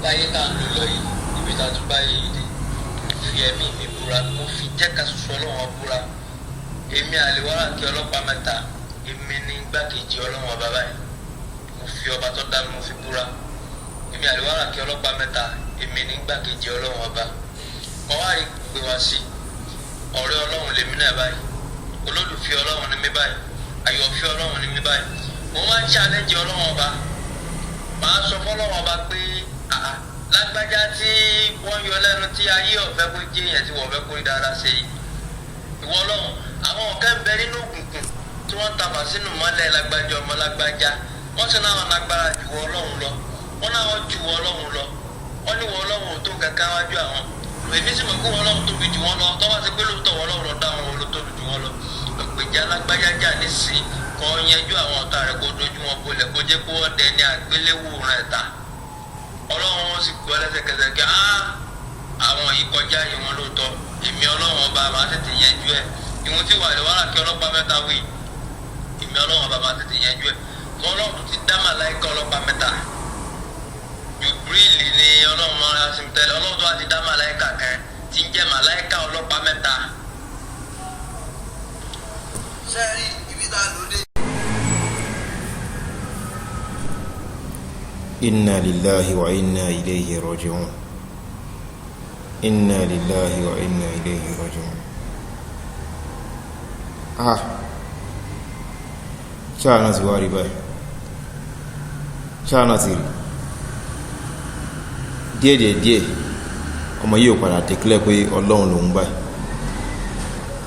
Láyé tá à ń lò lọ yìí, ibi tá a tún bá yìí dé, fi ẹ̀mí mi búra, mo fi jẹ́ ká ṣoṣo Ọlọ́run búra, èmi àlèwárà kí ọlọ́pàá mẹ́ta, èmi ní igbákejì Ọlọ́run ọba báyìí. Mo fi ọba tó dá mi, mo fi búra, èmi àlèwárà kí ọlọ́pàá mẹ́ta, èmi ní igbákejì Ọlọ́run ọba. Mo wá rí pé wá sí ọ̀rẹ́ Ọlọ́run lèmi náà báyìí, olólùfẹ́ Ọlọ́run ni mí báyìí, àyọ̀fẹ́ Ọlọ́run ni mí báyìí. Mo máa ń challenge Ọlọ́run ọba, màá sọ fọlọ́run ọba pé àà, lágbájá tí wọ́n yọ lẹ́nu, tí ayé ọ̀fẹ́ kó jẹ́ èèyàn, tí wọ́n fẹ́ kó rí dáadáa ṣe yìí, ìwọ Ọlọ́run, àwọn ọ̀kẹ́ ń bẹ nínú òkùnkùn tí wọ́n ń tafà sínú mọ́lẹ̀ lágbájá, ọmọ lágbájá, wọ́n sì náà lágbára ju wọ Ọlọ́run lọ, wọ́n náà ju wọ Ọlọ́run lọ, wọ́n ní wọ Ọlọ́run ò tó kankan wájú àwọn. Èmi sì mọ̀ pé wọ́n Ọlọ́run tóbi jù wọ́n lọ. Tọ́wọ́ ti pé lóòótọ́ wọ́n Ọlọ́run lọ dá wọn, ló tóbi jù wọ́n lọ. Ògbèjà lágbájá jà nísìnyí, kọ́ yanjú àwọn ọ̀tá rẹ̀, kó dojú wọn bolẹ̀, kó jẹ́ kó wọ́n dẹni àgbéléwò rẹ̀ ta. Ọlọ́run wọn sì gbọ́ lẹ́sẹ̀kẹsẹ̀ kí á àwọn yìí kọjá yìí wọn lóòótọ́. Èmi Ọlọ́run ọba máa tètè yanjú ẹ̀. Ìwọ̀n tí wà lè wàhálà kí ọlọ́pàá mẹ́ta wí, èmi Ọlọ́run ọba máa tètè yanjú ẹ̀. Mọ Ọlọ́run tó ti dá màláìka ọlọ́pàá mẹ́ta, Jùbírìlì ni Ọlọ́run máa ń tẹ́lẹ̀. Ọlọ́run tó wá ti dá màláìka kan tí ń jẹ́ màláìka ọlọ́pàá mẹ́ta. Ṣe rí ibi tá a lò dé. Inna lillahi wa inna ilayhi raji'un. Inna lillahi wa inna ilayhi raji'un. Ah, ṣáà náà ti wá rí báyìí, ṣáà náà ti rí díẹ̀díẹ̀ díẹ̀. Ọmọ yìí ò padà declare pé Ọlọ́run lòun báyìí,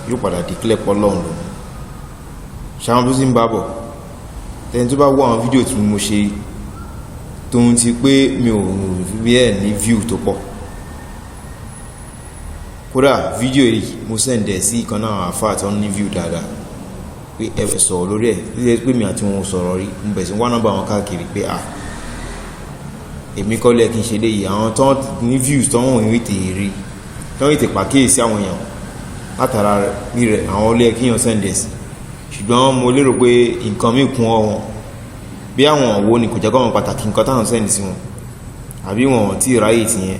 yóò padà declare pé Ọlọ́run lòun. Ṣáwọn tó sì ń bá bọ̀ tẹni tó bá wọ àwọn fídíò tí mo ṣe tó ń ti pé mi ò fi ẹ̀ ní view tó pọ̀. Kódà fídíò yìí, mo send ẹ̀ sí ìkan náà àfáà tó ń ní view dáadáa pé ẹ sọ̀rọ̀ lórí ẹ̀. Títí pé mi àti wọn sọ̀rọ̀ rí, mo bẹ̀ sí wá nọ́mbà wọn káàkiri pé à, èmi kọ́ lẹ́ kí n ṣe léyìí. Àwọn tó ní views tó ń wọ̀nyí tèè rí, tó ń tètè pàkíyèsí àwọn èèyàn látara rẹ̀, àwọn olè kíyàn send ẹ̀ sí. Ṣùgbọ́n mo lérò pé nǹkan mi kún ọ wọn bí àwọn wo ni kò jẹ́ kọ́ wọn pàtàkì nǹkan táwọn send sí wọn, àbí wọn ò tí ì ráyè tìyẹn.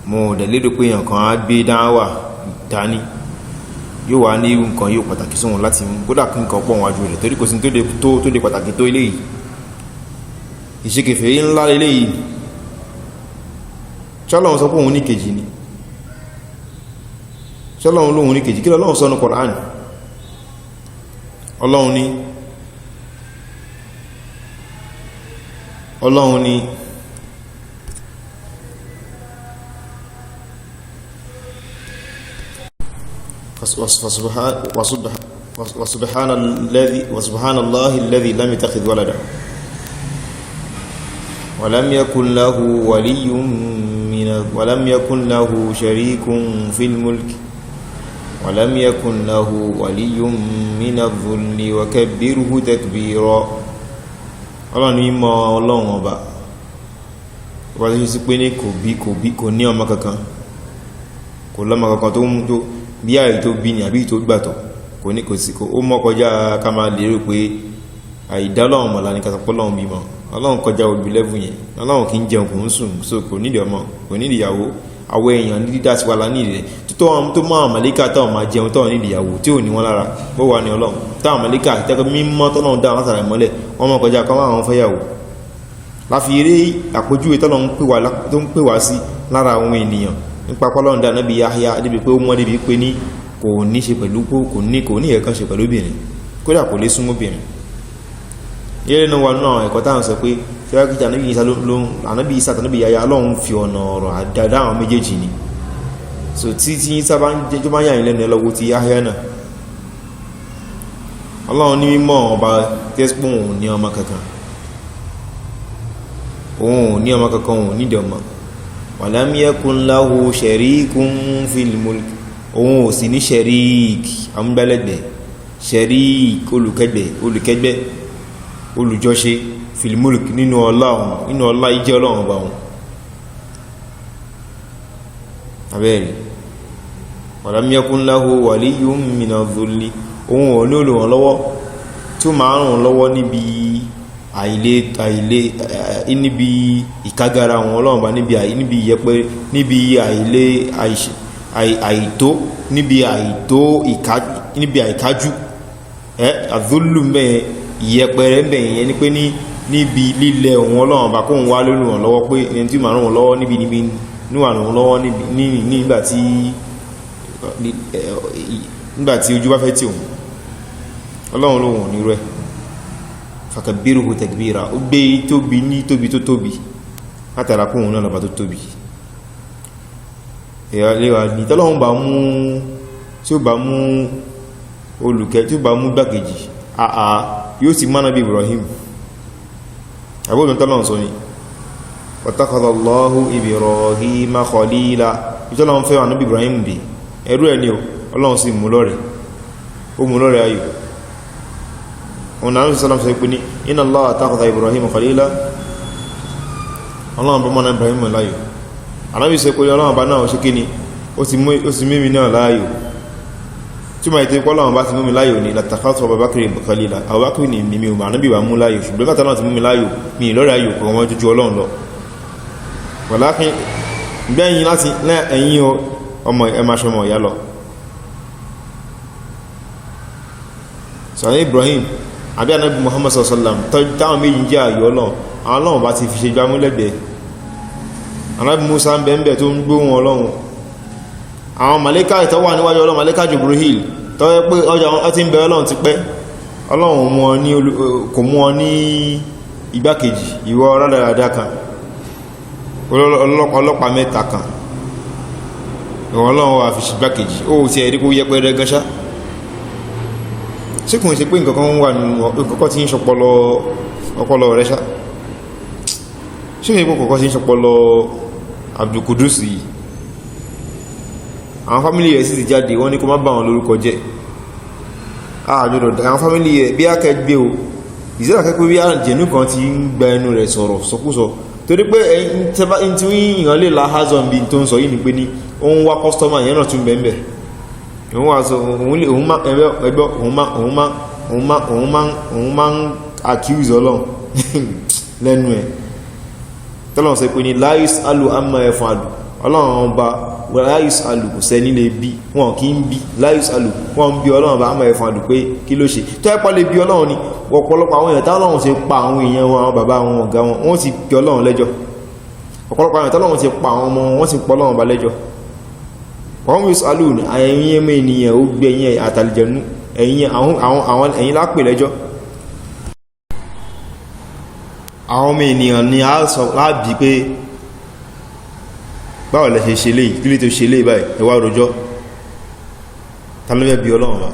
Mo dẹ̀ lérò pé èèyàn kan á gbé dáwà dání, yóò wá ní irú nǹkan yóò pàtàkì sóhun láti mú, kódà kí nǹkan pọ̀ wájú rẹ̀, torí kò sí tó lè pàtàkì tó eléyìí. Ìṣekèfèrí ńlá eléyìí. Ṣọ́lọ́run sọ pé òun ní kejì ni? Ṣọ́lọ́run lóhun ní kejì? Kí lọ́lọ́run sọ ní Kùránì? Ọlọ́run ní, Ọlọ́run ní وسبحان الله الذي لم يتخذ ولدا ولم يكن له ولي من ولم يكن له شريك في الملك ولم يكن له ولي من الذل وكبره تكبيرا. Ọlọ́run ní mọ́ Ọlọ́run ọba ọba tó ṣe sí pé ní kò bí, kò bí, kò ní ọmọ kankan, kò lọ́mọ kankan tó mú tó bí àyè tó bí ní àbí tó gbàtọ̀, kò ní, kò sí, ó mọ́ kọjá ká máa lérò pé àìdá Ọlọ́run mọ̀lá ní kásọpọ̀ Ọlọ́run bímọ. Ọlọ́run kọjá ojú lẹ́fù yẹn. Ọlọ́run kì í jẹun, kò ń sùn, so kò nídìí ọmọ, kò nídìí ìyàwó. Àwọn èèyàn ní dídá sí wa la ní ìrẹ̀ tó tó mọ́. Àwọn màlíkà táwọn máa jẹun, táwọn nídìí ìyàwó tí ò ní wọn lára, bó wà ní Ọlọ́run? Táwọn màlíkà tẹ́kọ̀ mímọ́ tọ́lọ́run dá wọn látara ìmọ́lẹ̀, wọ́n mọ́ kọjá kọ́ àwọn fẹ́yàwó. Láfi eré àpójúwe tọ́lọ́run tó ń pè wá sí lára àwọn ènìyàn nípa pọ́lọ́run dá Nábì Yahya débi pé ó mọ́, débi pé ní kò ní ṣe pẹ̀lú, kò ní ẹ̀kan ṣe pẹ̀lú obìnrin, kódà kò lè súnmọ́ obìnrin. Yẹ́rẹ́ náà wà nínú àwọn ẹ̀kọ́ táwọn sọ pé tíwákìtì Ànábì Ìsá ló ń Ànábì Ìsá àtànábì Yahya, Ọlọ́run fi ọ̀nà ọ̀rọ̀ àdàdà àwọn méjèèjì ni. So tí Ìsá bá ń jẹ́ tó bá yà yín lẹ́nu, ẹlọ́wọ́ ti Yahya náà. Ọlọ́run ní mímọ́ ọba tẹ́sípò, òun ní ọmọ kankan, òun ò ní ọmọ kankan, òun nídìí ọmọ. Walam yakun lahu sharikun fil mulk, òun ò sì ní sharik, amúgbálẹ́gbẹ̀ẹ́, sharik, olùkẹgbẹ́, olùkẹgbẹ́, olùjọṣe, fil mulk, nínú ọlá òun, nínú ọlá ìjẹ́ Ọlọ́run ọba òun. Abẹ́rẹ́ walam yakun lahu waliyyun mina dhulli, òun ò ní olùrànlọ́wọ́ tí ó máa ràn lọ́wọ́ níbi Àìlè àìlè níbi ìkágara wọn Ọlọ́run bá, níbi níbi ìyẹpẹ, níbi àìlè àìtó, níbi àìtó ìká, níbi àìkájú ẹ àdúlù mbẹ, ìyẹpẹrẹ mbẹ yẹn ni pé ní níbi lílẹ̀ òun Ọlọ́run bá kóun wá lónìí ràn lọ́wọ́, pé ẹni tí màá ràn wọ́n lọ́wọ́ níbi níbi níwà ràn wọ́n lọ́wọ́ nígbà tí ojú bá fẹ́ tí òun Ọlọ́run lóhun ní rẹ̀. Fakabiruhu takbira, ó gbé tóbi ní tóbi tó tóbi látara kóhun náà lọ́ba tó tóbi. Ìrọ̀lẹ́wà ní tọ́lọ́run bá mú, tí ó bá mú olùkẹ́, tí ó bá mú gbákejì àà, yóò ti mánà bí Ibrahim àbúrò. Tọ́lọ́run sọ ni wattakhadha Ibrahima khalila. Ìtọ́lọ́run fẹ́ wà níbi Ibrahim dé, ẹrú ẹni o, Ọlọ́run sì mú lọ́rẹ̀, ó mú lọ́rẹ̀ ayò. Òun náà sọ́lọ́m sọ pé ní inna Allaha ittakhadha Ibrahima khalila. Ọlọ́run bá mọ́nà Ibrahim láyò. Ànábì sọ pé Ọlọ́run bá náà ó ṣe kí ni, ó ti mímí náà láàyò. Tí ma ìtẹ́ pọ́ Ọlọ́run bá ti mú mi láyò ní latakhadhtu Abubakar khalila. Abubakar ní mímí o, Ànábì wà mú láyò, ṣùgbọ́n bàtà náà ti mú mi láyò, mi ìlọ́rẹ̀ ayò kọ̀ wọ́n jójú Ọlọ́run lọ. Walakin gbẹ̀yìn láti ẹ̀yìn ọmọ ẹmàṣọmọ ìyá lọ sọ̀rọ̀ Ibrahim àbí Ànábì Muhammad sallam, táwọn méjì jẹ́ àyò Ọlọ́run, àwọn Ọlọ́run bá ti fi ṣe gbámúlẹ́gbẹ̀ẹ́. Ànábì Musa ń bẹ̀m̀bẹ̀ tó ń gbóhùn Ọlọ́run. Àwọn màlẹ́kà tó wà níwájú Ọlọ́run, màlẹ́kà Jibril, tó yẹ pé ọjà wọn ti ń bẹ Ọlọ́run ti pẹ́, Ọlọ́run kò mú ọ ní igbákejì. Ìwọ rádaràdá kan, ọlọ́pàá mẹ́ta kan, ìwọ Ọlọ́run wà fi ṣìgbákejì. Ó ti ẹ̀rí kó yẹpẹrẹ gan ṣá. Ṣé kò ń ṣe pé nǹkan wà nínú nǹkan tí ń ṣọpọlọ ọpọlọ rẹ ṣá? Ṣé kò ń ṣe pé nǹkan tí ń ṣọpọlọ Abdulkudus yìí? Àwọn fámílì rẹ̀ sì ti jáde, wọ́n ní kó má bà wọn lórúkọ jẹ́. Àjọ̀dọ̀ àwọn fámílì rẹ̀ bí akẹgbẹ́ o, ìsẹ́lá kẹ́kẹ́ bí àjẹ̀nú kan ti ń gba ẹnu rẹ̀ sọ̀rọ̀ sọkúsọ, torí pé ẹ̀yìn tí ìyàn lè la hazon bí tó ń sọ yìí ni pé ní ó ń wá kọ́sítọ́mà yẹn náà tún bẹ̀ẹ̀. Òun wá sọ òun lè òun má ẹgbẹ́ ẹgbẹ́ òun má òun má òun má òun má òun má ń accuse Ọlọ́run lẹ́nu ẹ̀. Tọ́lọ́run sọ pé ní láyus alu amma ẹ̀fọn àlù, Ọlọ́run ọba láyus alu, kò sẹ́ni lè bí wọn kì í bí láyus alu, wọn ń bí Ọlọ́run ọba amma ẹ̀fọn àlù pé kí ló ṣe tó ẹ̀pọ̀ lè bí Ọlọ́run ni. Ọ̀pọ̀lọpọ̀ àwọn èèyàn tọ́lọ́run ti pa àwọn èèyàn wọn, àwọn bàbá wọn, ọ̀gá wọn, wọ́n ti bí Ọlọ́run lẹ́jọ́. Ọ̀pọ̀lọpọ̀ àwọn èèyàn tọ́lọ́run ti pa àwọn ọmọ wọn, wọ́n ti pọ̀ Ọlọ́run ọba lẹ́jọ́. Wọ́n wí sálùn ẹ̀yìn ẹmọ ènìyàn ó gbé ẹ̀yìn àtàlìjẹ̀nú ẹ̀yìn àwọn ẹ̀yìn lápè lẹ́jọ́. Àwọn ọmọ ènìyàn ni a sọ láàbí pé báwo lẹ ṣe ṣe léyìí, kí lè tó ṣe léyìí báyìí, ẹ wá rojọ́. Ta ló fẹ́ bí Ọlọ́run bá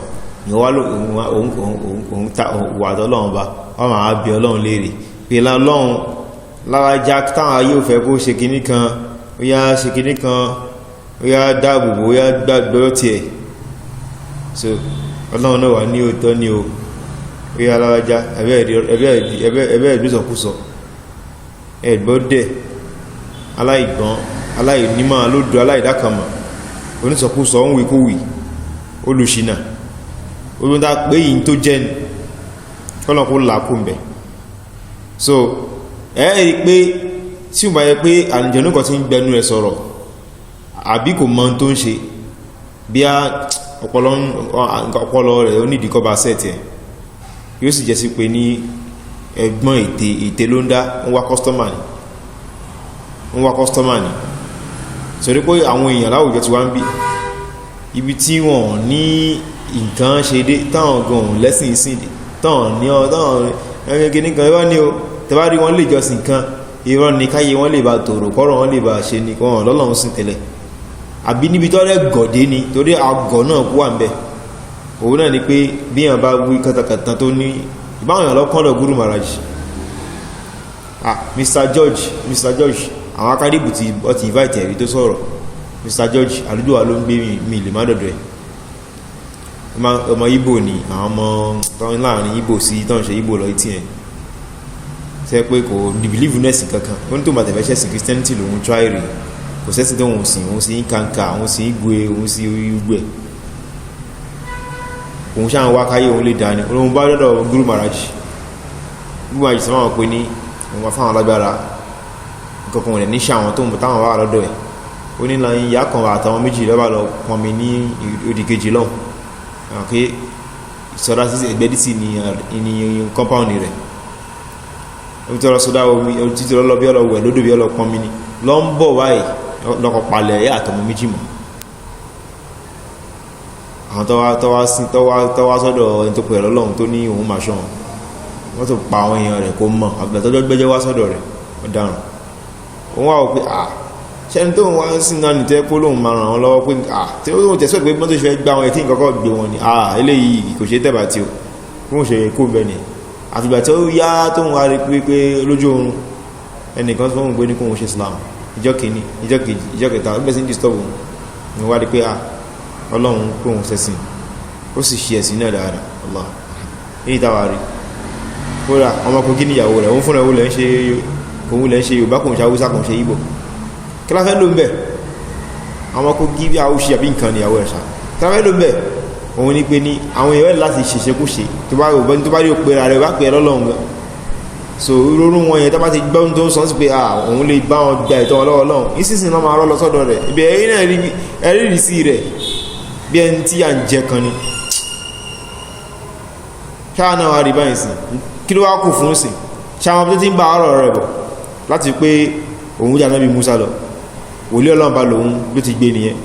ìwọ́n wá òun ta wà tọ́lọ́run bá wọ́n máa bí Ọlọ́run léèrè pé Ọlọ́run lára já táwọn ayé ò fẹ́ kó ṣe kinní kan, ó yá ṣe kinní kan, ó yá dáàbòbò, ó yá gbàgbọ́ tiẹ̀. So Ọlọ́run náà wà ní òótọ́ ni o, ó yá alárájá ẹ̀bẹ́ ẹ̀dúsọ̀kúsọ ẹ̀gbọ́dẹ̀ aláìgbọ́n, aláìnímọ̀, alódò, aláìdákanmọ̀, onísọ̀kúsọ, ń wíkúwì, olùṣìnà, olùdá pé yìí tó jẹ́ ní kọ́lọ̀kú làákùn bẹ̀. So ẹ̀ rí pé tí ó bá yẹ pé àlùjànnú kan ti ń gbẹnu ẹ̀ sọ̀rọ̀, àbí kò mọ̀ tó ń ṣe, bí a ọpọlọ rẹ̀ ó nídìí kọ́ bá sẹ́ẹ̀tì ẹ̀, yóò sì jẹ́ sí pé ní ẹ̀gbọ́n ète ète ló ń dá, ń wá kọ́sítọ́mà ni, ń wá kọ́sítọ́mà ni. Sọ̀rí pé àwọn èèyàn láwùjọ ti wá ń bí ibi tí wọ́n ní nǹkan ṣe dé, táwọn gan òun lẹ́sìn ìsìn dé, táwọn ní ọ táwọn ẹgbẹ́ nìkan irọ́ ni o. Tẹ́bá rí wọn lè jọsìn kan, irọ́ ni, káyé wọn lè bá tòrò, kọ́rọ̀ wọn lè bá ṣe ni wọn lọ́lọ́run sìn tẹ́lẹ̀, àbí níbi tọ́rẹ́ gọ̀dé ni, torí àgọ̀ náà kú wà ń bẹ̀. Òun náà ni pé bí èèyàn bá wí kàtàkàtà tó ní ìbáwọn èèyàn lọ́kàn lọ Guru Maharaj, ah, Mr George, Mr George, àwọn akádìbò ti ọ ti invite ẹ̀rí tó sọ̀rọ̀. Mr George àdúgbò wa ló ń gbé, mi lè má dọ̀dọ̀ ẹ̀. Ọmọ Ìgbò ni, àwọn ọmọ tán láàrin Ìgbò sí tán ṣe Ìgbò lọ etí ẹ̀ ṣe pé kò ní believe nẹ́ẹ̀sì kankan. Ó ní tó máa tẹ̀fẹ́ ṣẹ̀sìn Christianity lòun try rè, kò sẹ́sìn tó òun sìn, òun sì ń kàǹkà, òun sì ń gbé, òun sì ń gbé, òun ṣáà ń wá káyé òun lè dání. Òun bá dọ́dọ̀ Guru Maharaj. Gbogbo àjùsọ máa pè ní òun wà fáwọn alágbára nǹkan kan rẹ̀ níṣẹ́ àwọn tó ń bọ̀ táwọn wà lọ́dọ̀ ẹ̀. Ó ní lọ ìyá kan àtàwọn méjì lọ́ba lọ pọnmi ní òdì kejì lọ́hùn, àkè ìsọdá sí ẹgbẹ́ dìtì ní compound rẹ̀. Ó ti lọ sọdá omi, ó ti lọ bí ọlọ́wẹ̀ lódò bí ọlọ́ pọnmi ni lọ ń bọ̀ báyìí, lọ́kọ̀ palẹ̀ ẹ̀ àtọmọ méjì mọ́. Àwọn tọ́wá sọ́dọ̀ ẹni tó pẹ̀lú Ọlọ́run tó ní òun máa ṣọ́ wọn, tó pa àwọn èèyàn rẹ̀ kó mọ̀ àgbà tọ́jọ́ gbẹ́jọ́ wá sọ́dọ̀ rẹ̀ ọ̀daràn. Òun wà ó pé à ṣẹ́ni tó ń wá sí náà nìtẹ́ pé lóun máa ràn wọ́n lọ́wọ́ pé à tí ó lóun tẹ̀sọ́ pé mọ́tò ṣe fẹ́ gbá wọn tí nǹkan kọ́ gbé wọn ni à eléyìí kò ṣe tẹ̀bà tí ó kó ṣe kó bẹ̀ ni. Àfìgbà tí ó yá tó ń wá rí pé lójú oorun ẹnìkan tó ń gbé ní kóun ṣe Islam ìjọ́ kìíní, ìjọ́ kejì, ìjọ́ kẹta, ó bẹ̀ sí ń disturb òun ni wá rí pé à Ọlọ́run kóun ṣẹ̀sìn, ó sì ṣe ẹ̀sìn náà dáadáa. Allah ní ìtawà rí kódà ọmọ Kogi níyàwó rẹ̀ òun fúnra òun lẹ́ ń ṣe Yorùbá, kò ń ṣe Haúsá, kò ń ṣe Ìgbò, kí la fẹ́ ló ń bẹ̀? Àwọn Kogi bí Haúsí àbí nǹkan níyàwó rẹ̀ ṣá, kí la fẹ́ ló ń bẹ̀? Òun ni pé ní àwọn èèyàn láti ṣèṣekúṣe tó bá rí tó bá rí òpè rẹ̀ bá pè é lọ́lọ́run gan. So irú wọn yẹn tó bá ti gbọ́ tó ń sọ sí pé òun lè bá wọn gba ìtọ́ ọlọ́wọ́ lọ́hùn ìsinsìnyí náà máa rọ́ lọ sọ́dọ̀ rẹ̀. Ibi ẹ̀rí náà ẹ̀rí ìrísí rẹ̀ bí ẹni tí à ń jẹ kan ni. Ṣáà náà wá rí báyìí sí, kí ló wá kù fún sí? Ṣáà wọn tó ti ń bá ọ̀rọ̀ rẹ̀ bọ̀ láti pé òun jà nábì Musa lọ, wòlíì Ọlọ́run bá lòun ló ti gbé nìyẹn,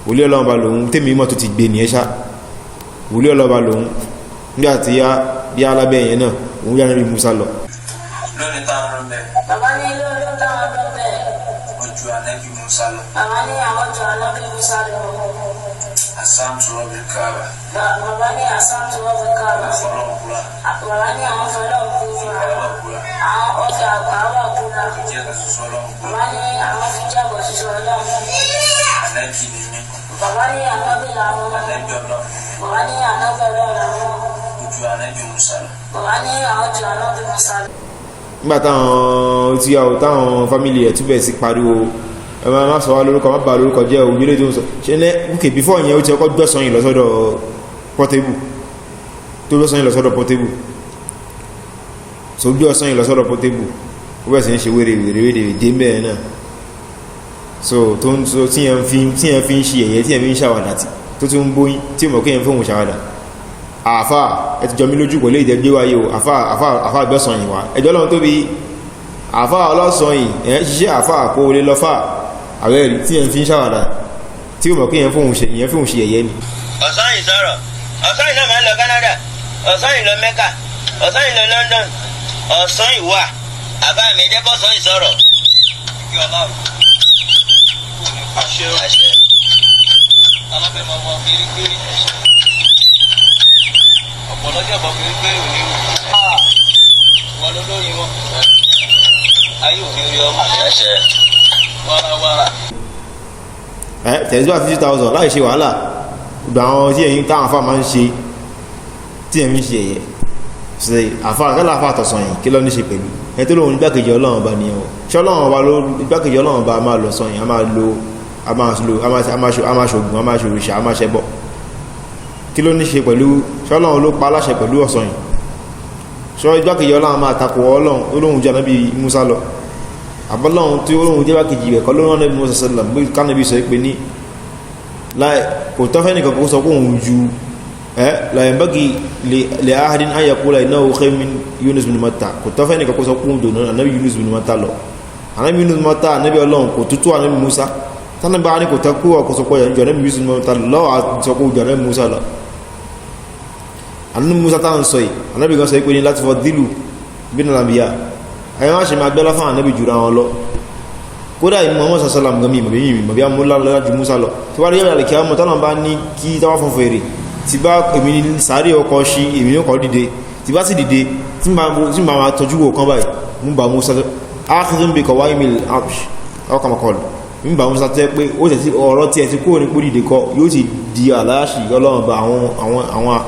wòlíì Ọlọ́run bá lòun tèmi mọ́ tó ti gbé nìyẹn ṣá, wòlíì Ọlọ́run bá lòun nígbà tí yá bí alábẹ́ yẹn náà òun jà nábì Musa lọ. Lónìí táwọn lọ bẹ. Bàbá ní lónìí táwọn lọ bẹ. Ojú ànábì Musa lọ. Bàbá ní àwọn ju ànábì Musa lọ. Asamtu Rabbil Kaaba. Bàbá ní asamtu Rabbil Kaaba. Fọlọ́n búra. Bàbá ní àwọn fọlọ́n búra. Kaaba búra. Àwọn ọjà Kaaba búra. Jẹ́ ká soso Ọlọ́run búra. Bàbá ní àwọn fi jábọ̀ soso Ọlọ́run. Ànábì ni mí. Bàbá ní ànábì làwọn. Ànábì Ọlọ́run ni mí. Bàbá ní ànábì Ọlọ́run làwọn. Ojú ànábì Musa lọ. Bàbá ní àwọn ju ànábì Musa lọ. Nígbà táwọn tí àwọn táwọn fámìlì ẹ̀ túbẹ̀ sí pariwo ẹ má sọ wá lórúkọ, má bà lórúkọ jẹ́ òun yóò lè tó ń sọ ṣe ní ok before yẹn ó ti ọkọ̀ gbẹ̀sán yìí lọ́sọ́dọ̀ Portable, tó gbẹ̀sán yìí lọ́sọ́dọ̀ Portable, so gbẹ̀sán yìí lọ́sọ́dọ̀ Portable, ó bẹ̀rẹ̀ sí ń ṣe wéré wéré wéré dé mẹ́rin náà. So tó ń so tí yẹn fi ń ṣe ẹ̀yẹ, tí yẹn fi ń ṣàwàdà tó tún ń bóyín tí ó mọ̀ kí yẹn fóun ṣàwàdà. Àfà ẹ ti jọ mí lójú kò lè jẹ́ gbé wáyé o, àfà àfà àfà gbẹ̀sán yìí wá ẹjọ́ lọ́run tóbi, àfà ọlọ́sàn yìí ẹ̀ ṣiṣẹ́ àfà kó o lè lọ fà àwẹ́ rí tí yẹn fi ń ṣàwàdà tí ó mọ̀ kí yẹn fóun ṣe ẹ̀yẹ ni. Ọ̀sán yìí sọ̀rọ̀, ọ̀sán yìí náà máa ń lọ Canada, ọ̀sán yìí lọ Mecca, ọ̀sán yìí lọ London, ọ̀sán yìí wà àbá mi jẹ́ kọ́sán yìí sọ̀rọ̀. Kí Ọlọ́run kò ní pàṣẹ o. Àṣẹ. Alábẹ́ máa wọ gbérígbérí. Ọ̀pọ̀lọ́jọ́ bọ̀ gbérígbérí ò ní rú. Wọ́n ló lórí wọn. Ayé ò ní rí ọmọ. Àṣẹ. Wàràwàrà. Tẹ̀síwá 50,000 láì ṣe wàhálà gbogbo àwọn tí ẹ̀yin táwọn afá máa ń ṣe tí ẹ̀yin ń ṣe ẹ̀yẹ ṣe àfá kálá àfá àtọ̀sàn yìí kí ló ní ṣe pẹ̀lú ẹ tó lóun igbákejì Ọlọ́run ọba nìyẹn o. Ṣé Ọlọ́run ọba ló igbákejì Ọlọ́run ọba máa lọ sàn yìí, a máa lo a máa lo a máa ṣògùn, a máa ṣòrìṣà, a máa ṣẹbọ, kí ló ní ṣe pẹ̀lú? Ṣé Ọlọ́run ló pa aláṣẹ pẹ̀lú ọ̀sán yìí? Ṣé igbákejì Ọlọ́run máa takò Ọlọ́run ó lóun jẹ́ Ànábì Musa lọ? Àbọ́lọ́run tí ó lóun jẹ́ igbákejì rẹ̀ kọ́ ló rán Ànábì Musa sallam bí kánàbí sọ pé ní láì kò tọ́ fẹ́ nìkan kó sọ pé òun ju la yanbaghi li ahadin an yaqula innahu khayrun min Yunus bin Matta, kò tọ́ fẹ́ nìkan kó sọ pé òun dòdò Ànábì Yunus bin Matta lọ. Ànábì Yunus bin Matta Ànábì Ọlọ́run kò tútù Ànábì Musa tánàbí wa ní kò tọ́ kó ọkọ̀ sọ pé òun ju Ànábì Yunus bin Matta lọ lọ́wọ́ sọ pé òun ju Ànábì Musa lọ. Ànábì Musa táwọn sọ yìí Ànábì kan sọ pé ní láti fọ dìlù bí nàlàbíyà àyè wọn ṣe máa gbẹ́lá fún Ànábì jùlọ àwọn lọ. Kódà ìmọ̀ ọmọ sàṣàlám gan mi ìmọ̀ bí ìmọ̀ bí amúlá lọ́lá ju Musa lọ. Tí wá rí yẹ́bẹ̀rẹ̀ kí á mọ̀ tọ́nà bá ní kí táwà fún fèrè tí bá èmi ní sàárè ọkọ̀ ṣí èmi ní ọkọ̀ dìde tí bá sì dìde tí ma máa tọ́jú wò kan báyìí mú bá Musa ákìtún bí kọ̀wá email ọkọ̀mọ̀kọlù mú bá Musa tẹ́ pé ó tẹ̀ sí ọ̀rọ̀ tí ẹ ti kúrò ní pó dìde kọ yóò ti di aláṣì Ọlọ́run bá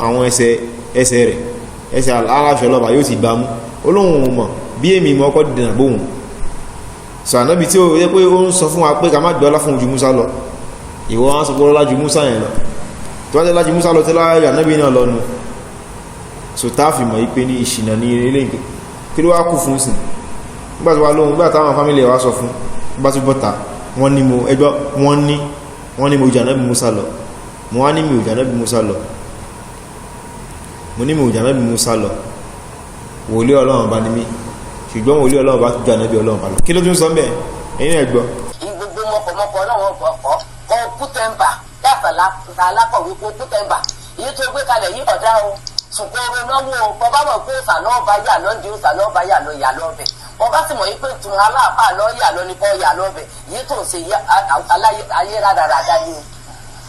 àwọn ẹsẹ̀ rẹ̀ ẹsẹ̀ aláṣẹ ọlọ́ba yóò ti gbá mú olóhùn mọ̀ bí èmi mọ́ ọkọ̀ dìde nàbóhùn. So Ànábì tí ó yẹ pé ó ń sọ fún wa pé ká má gbé ọlá fún ju Musa lọ, ìwọ wọn sọ pé ọlá ju Musa yẹn lọ, tó bá jẹ́ lájú Musa lọ tí láyé Ànábì náà lọ nu. So táàfì mọ̀ pé ní ìṣìnà ní ilé ìgbé Kí ló wá kù fún sìn? Nígbà tó wá lóhun, nígbà táwọn fámílì ẹ̀ wá sọ fún bá tó bọ́ta, wọ́n ní mo ẹgbọ́, wọ́n ní mo ju Ànábì Musa lọ. Mo wá ní mi ò ju Ànábì Musa lọ. Mo ní mi ò ju Ànábì Musa lọ. Wòlíì Ọlọ́run bá ní mí, ṣùgbọ́n wòlíì Ọlọ́run bá ju Ànábì Ọlọ́run bá lọ. Kí ló tún sọ mbẹ́? Ẹ̀yin náà gbọ́. Gbogbo mọ̀kọ̀mọ̀kọ̀ náà wọ́n kọ̀ kọ́ kútẹ́ǹbà yàtọ̀ alákọ̀wé kó kútẹ́ǹbà èyí tó gbé kalẹ̀ yìí ọ̀dá o. Ṣùgbọ́n ọ̀rọ̀ náwó bọ́bá mọ̀ pé òòsà náà bá yà lọ́ di òòsà náà bá yà lọ yà lọ́bẹ̀, bọ́bá sì mọ̀ yìí pé tùn aláàfáà lọ́ yà lọ ní kọ́ yà lọ́bẹ̀. Yìí tó ń ṣe ayé rádaràda ni o,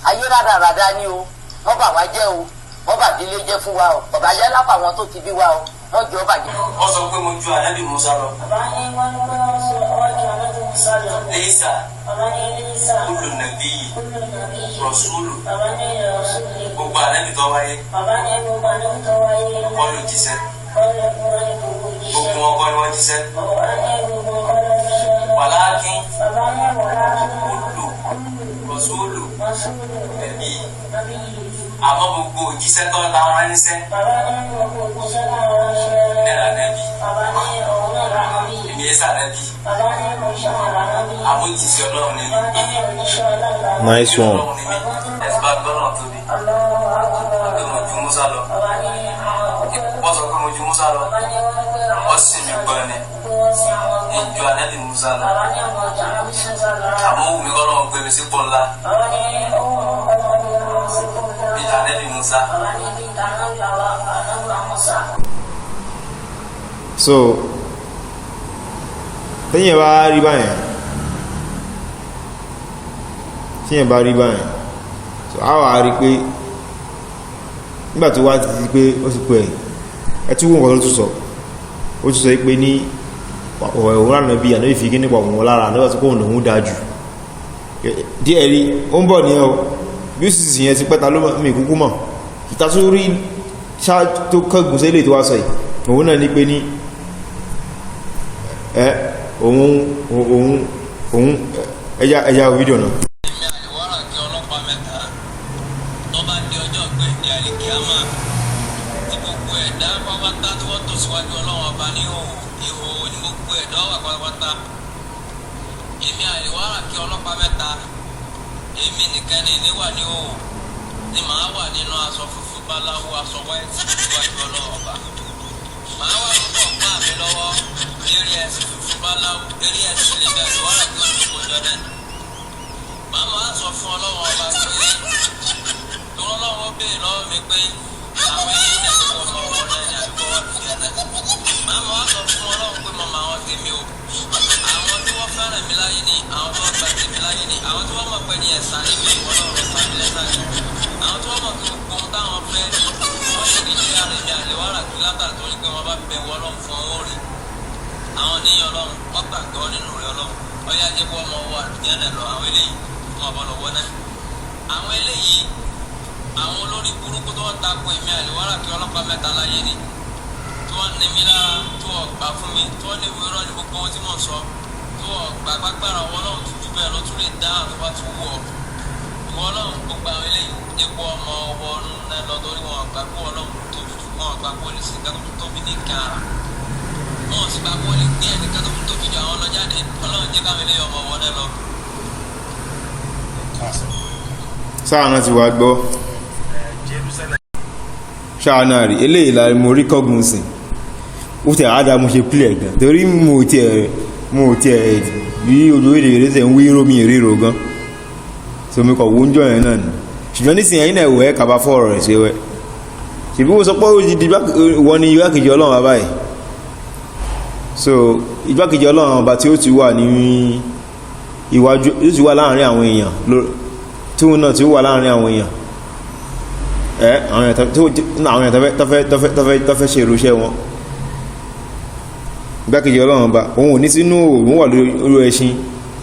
ayé rádaràda ni o. Wọ́n bà wá jẹ́ o, wọ́n bà délé jẹ́ fún wa o, bàbá jẹ́ lápá àwọn tó ti bí wa o, wọ́n jọ bàjẹ́. Wọ́n sọ pé mo ju Ànábì Musa lọ. Bàbá ní wọ́n ní pé wọ́n sọ wọ́n ju Ànábì Musa lọ. Leisa Bàbá ní Elisa kullu nabiyyi kúlù nàbí. rasulu. Bàbá ní Rasuli. Gbogbo ànábì tó wáyé Bàbá ní gbogbo ànábì tó wáyé. kọ́ ló jíṣẹ́. Kọ́lé wọ́n ní gbogbo jíṣẹ́. Gbogbo wọn kọ́ ni wọ́n jíṣẹ́. Bàbá ní gbogbo kọ́lé jíṣẹ́. Wàlákin Bàbá ní wàlákin kullu rasulu Rasulu nàbí. nàbí. Àmọ́ gbogbo òjíṣẹ́ tó la ránṣẹ́ Bàbá ní gbogbo òjíṣẹ́ náà ránṣẹ́. náírà nàbí. Bàbá ní òun náà lànàbí. Èmi yé sànábì. Bàbá ní òjíṣẹ́ náà lànàbí. Àmọ́ òjíṣẹ́ Ọlọ́run ni mí. Bàbá ní òjíṣẹ́ Ọlọ́run lànàbí. Nice one. Ọlọ́run ni mí. Ẹ̀sìn bá gbọ́dọ̀ tóbi. Allahu Akbar. Pé mo ju Musa lọ. Bàbá ní àwọn Wọ́n sọ pé mo ju Musa lọ. Bàbá ní wọ́n gbé àwọn Wọ́n sì mí gbọ́ ni. pé wọ́n sin àwọn ọgbọ́n. Ìjọ Ànábì Musa lọ. Bàbá ní àwọn ọjà Ànábì Musa lọ. Àmọ́ ó wù mí kọ́ lọ́wọ́ gbé mi sípò ńlá. Bàbá ní owó ọmọdé wọn sí kó Bí náà. Ànábì Musa. Bàbá ní bí ìdáná àwọn ànábì Musa. So téèyàn bá rí báyẹn, téèyàn bá rí báyẹn, so a wà rí pé nígbà tó wá ti di pé ó ti pẹ́ ẹ tí wọ́n nǹkan tó tún sọ, ó tún sọ pé ní òun rà nàbí ànábì fi kíní pọ̀ wọn lára ànábì àti kóhùn lòún dáa jù díẹ̀ rí. Ó ń bọ̀ ní ọ bí ó sì sì yẹn ti pẹ́ta ló mi kúkú mọ̀ ìta tó rí ṣá tó kẹ́gùn sí ilé tó wá sọ yìí, òun náà ní pé ní ẹ òun òun òun ẹja ẹja fídíò náà. Èmi àlèwárà kí ọlọ́pàá mẹ́ta, tó bá di ọjọ́ gbẹ̀ndẹ̀ àlìkíámà tí gbogbo ẹ̀dá pátápátá tí wọ́n tò síwájú Ọlọ́run Ọba ní ìhòòhò, ìhòòhò ní gbogbo ẹ̀dá wà pátápátá. Èmi àlèwárà kí ọlọ́pàá mẹ́ta, èmi nìkan ní ìní wà ní ìhòòhò ni màá wà nínú aṣọ funfun báláwo, aṣọ wáìtì níwájú Ọlọ́run Ọba. Màá wà púpọ̀ gbá mi lọ́wọ́ eré ẹ̀sìn funfun báláwo, eré ẹ̀sìn lèmi àlèwárà kí ó dùn jọ náà. Màá máa sọ fún Ọlọ́run Ọba pé tòun Ọlọ́run ó béèrè lọ́wọ́ mi pé àwọn ẹni ní àdúgbò ọmọ wọn náà ní àdúgbò wọn fi ẹ̀ náà. Màá máa sọ fún Ọlọ́run pé mo mọ àwọn tèmi o, àwọn tí wọ́n fẹ́ràn mi láyé ni, àwọn tí wọ́n gba tèmi láyé ni, àwọn tí wọ́n mọ̀ pé ní ẹ̀sà ni mi, Ọlọ́run sá mi lẹ́sà ni, àwọn tí wọ́n mọ̀ pé gbogbo ohun táwọn fẹ́ wọ́n sì ní ní àrè mi àlèwárà kí látàrí torí pé wọ́n bá bẹ̀ wọ́n Ọlọ́run fún owó rí àwọn níyàn Ọlọ́run, wọ́n gbàgbọ́ nínú rẹ̀. Ọlọ́run ọyá jẹ́ kó ọmọ wọ àlùjánnà lọ. Àwọn eléyìí wọn bọ̀ lọ́wọ́ náà, àwọn eléyìí, àwọn olórí burúkú tó wọ́n tako èmi àlèwárà kí ọlọ́pàá mẹ́ta láyé ni, tí wọ́n ní mi lára, tí wọ́n gbà fún mi, tí wọ́n ní wíwọ́rọ́ ní gbogbo ohun tí mò ń sọ, tí wọ́n gbà gbàgbára wọn Ọlọ́run tó ju bẹ́ẹ̀ lọ tún lè dá àwọn tó bá tún wù ọ́ ìwọ Ọlọ́run. Gbogbo àwọn eléyìí jẹ́ kó ọmọ ọwọ́ náà lọ torí wọn gbà kó Ọlọ́run tó tutù, wọn gbà kó lè sìn kátó tóbi ní nǹkan ara wọn sì gbà kó lè gbé ẹnìkan tó tóbi ju àwọn lọ jáde. Ọlọ́run jẹ́ káwọn eléyìí ọmọ ọwọ́ náà lọ. Sáà náà ti wá gbọ́, ṣáà náà rí eléyìí la mo rí kọ́gùn sìn. Ó tẹ̀ àádá mo ṣe pílẹ̀ gan torí mo tiẹ̀ rí ojú èdè rẹ̀ tẹ̀ ń wí rómi ìríro gan, so mi kọ̀ wó ń jọ yẹn náà ni. Ṣùgbọ́n nísìnyí, ẹ̀yin náà wẹ̀ ẹ́ kaba fọ́ ọ̀rọ̀ rẹ̀ ṣe wẹ́ ṣèbí wọ́n sọ pé ó ti di wọ́n ní igbákejì Ọlọ́run bàbá yìí. So igbákejì Ọlọ́run ọba tí ó ti wà ní iwájú, ó ti wà láàrin àwọn èèyàn, tí òun náà tí ó wà láàrin àwọn èèyàn ẹ àwọn èèyàn tó fẹ́ ṣe irúṣẹ́ wọn. Igbákejì Ọlọ́run ọba, òun ò ní sínú, òun wà lórí ẹṣin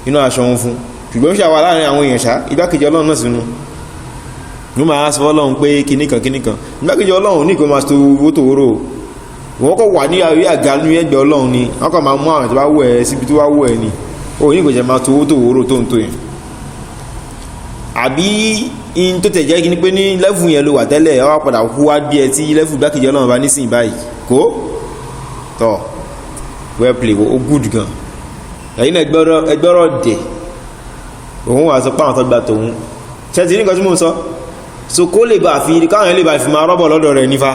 inú aṣọ òun fún, ṣùgbọ́n ṣe àwà láàrin àwọn èèyàn ṣá. Igbákejì Ọlọ́run náà sínú ní máa sọ Ọlọ́run pé kìníkan kìníkan. Igbákejì Ọlọ́run ní kò máa tó owó tó wóró, wọ́n kọ̀ wà ní orí àga ní ẹgbẹ́ Ọlọ́run ni. Wọ́n kọ̀ máa mú àwọn tó bá wù ẹ́ síbi tó bá wù ẹ́ ni. Ó ní kò jẹ́ máa tó owó tó wóró tó ń tó yẹn, àbí in tó tẹ̀ jẹ́ kí ni pé ní level yẹn ló wà tẹ́lẹ̀, ó wá padà kú wá bí ẹ tí level igbákejì Ọlọ́run bá nísìnyí báyìí kó tọ̀. Well play, ó good gan. Ẹ̀yin náà ẹgbọ́rọ̀ dẹ̀ òun wà sọ pé àwọn tó gba tòun ṣe ti ní nǹkan tí mò ń sọ. So kó lè bá fi káwọn lè bá fi máa rọ́bọ̀ lọ́dọ̀ rẹ̀ nífa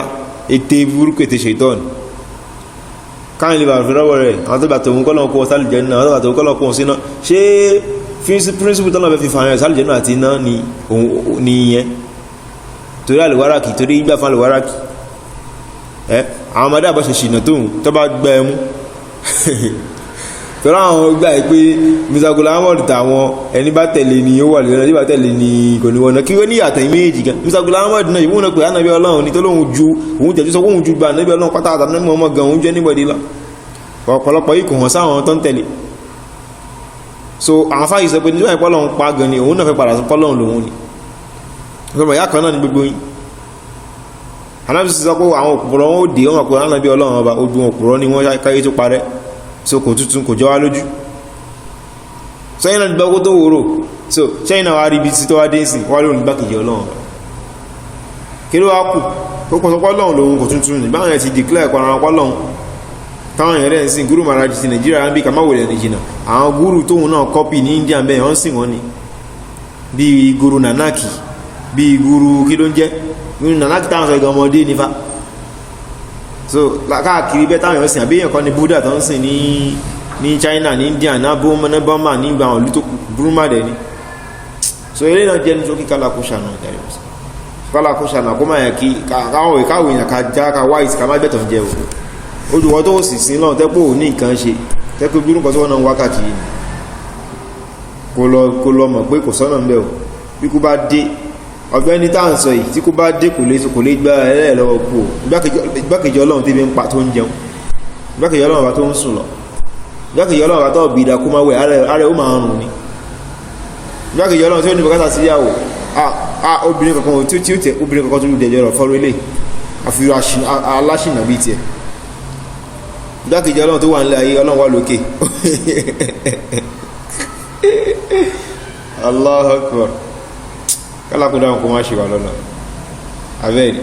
ète burúkú, ète ṣètọ́n, káwọn lè bá fi rọ́bọ̀ rẹ̀. Àwọn tó gba tòun kọ́ lọ́n kó sálì jẹ́ náà, àwọn tó gba tòun kọ́ lọ́n kó síná. Ṣé principle tọ́lọ́ fẹ́ fi fààyàn sálì jẹ́ náà àti iná ni ìyẹn? Torí àlùwáràkì, torí gbà fún àlùwáràkì ẹ àwọn ọmọdé àbọ̀ṣe ṣìnà tóun tó bá gbẹ ẹmú tọ́lá àwọn gbà pé Mr. Ghulam Ahmad tàwọn ẹni bá tẹ̀lé ni ó wà lórí ẹni bá tẹ̀lé ni kò ní wọ̀nà kí ó ní àtẹ̀yìn méjì gan. Mr. Ghulam Ahmad náà ìwọ̀n náà pé ànábì Ọlọ́run ni tó lóun ju òun tẹ̀jú sọ pé òun ju gba ànábì Ọlọ́run pátá àtàwọn ọmọ ọmọ gan òun jẹ́ níbọ̀dí lọ. Ọ̀pọ̀lọpọ̀ yìí kò hàn sáwọn tó ń tẹ̀lé. So àwọn fáyì sọ pé nígbà ìpọ́ Ọlọ́run pa gan ni òun náà fẹ́ padà sọ pọ́lọ́run lòun ni. Ọmọ ìyá kan náà ni gbogbo yín. Ànábì sọ pé àwọn òpùrọ̀ wọn ó dé wọn pé ànábì Ọlọ́run ọba ogun òpùrọ̀ ni wọ́n káyé tó parẹ́. So kò tuntun, kò jọ wá lójú. Sẹ́yìn náà gbogbo tó wòrò. So sẹ́yìn náà wá rí ibi tí tó wá dé sí wá lóòrùn gbákejì Ọlọ́run, kí ló wá kù? Ó kọ́ sọpọ́ Ọlọ́run lòun kò tuntun ní báwọn yẹn ti declare pa ara wọn lọ́hun táwọn yẹn rẹ̀ ń sìn. Gúrù Maharaj ti Nàìjíríà ń bí kàmáwòlẹ̀ ní jìnnà. Àwọn gúrù tóun náà kọ́pì ní India bẹ́ẹ̀ wọ́n sìn wọ́n ni, bíi gúrù Nanaki, bíi gúrù kí ló ń jẹ́ gúrù Nanaki táwọn sọ ìgbà ọmọdé nífa. So káàkiri bẹ́ẹ̀ táwọn èèyàn sìn, àbí èèyàn kan ní Buddha tó ń sìn ní China, ní India, ní Burma, ní ìgbà àwọn ìlú tó Burma dẹ̀ ni. So eré náà jẹ́ nítorí kálákó ṣàna ìdarí ọ̀sán, kálákó ṣàna kó má yẹ kí káwọn ìkáwé èèyàn ká já ká white ká má gbẹ̀tọ̀ jẹ o. Olùwọ́ tó sì sin lọ́wọ́ tẹ́pọ̀ ò ní nǹkan ṣe tẹ́pọ̀ bí nǹkan tí wọ́n náà ń wákàtí yìí kó lọ mọ̀ pé kò sọ́nà ń bẹ̀ o. Bí kú bá dé, ọ̀gbẹ́ni tá à ń sọ yìí, tí kò bá dé kò lè gbá ẹlẹ́ lọ́wọ́ kú o. Igbákejì Ọlọ́run tí bí ń pa tó ń jẹun, igbákejì Ọlọ́run bá tó ń sùn lọ, igbákejì Ọlọ́run bá tó bí ìdá kó máa wẹ̀ ara ó máa rùn ni, igbákejì Ọlọ́run tí ó ní bùkátà sí yàwó a obìnrin kankan tí ó tẹ obìnrin kankan tó lù dẹjọ́ rọ̀ fọ́rọ́ ilé àfihàn aláṣìnà bíi tiẹ̀, igbákejì Ọlọ́run tó wà nílẹ̀ ayé, Ọlọ́run wà lókè. Allahu Akbar. Kálákùn dáhùn kó má ṣe wà lọ́nà abẹ́rẹ́.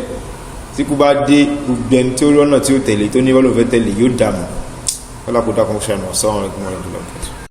Tí kú bá dé, gbogbo ẹni tí ó rọ́nà tí ó tẹ̀lé tó ní bọ́lọ̀ fẹ́ tẹ̀lé yóò dààmú. Kálákùn dáhùn kó ṣàánú. Assalamu alaikum warahmatullahi wabarakatuh.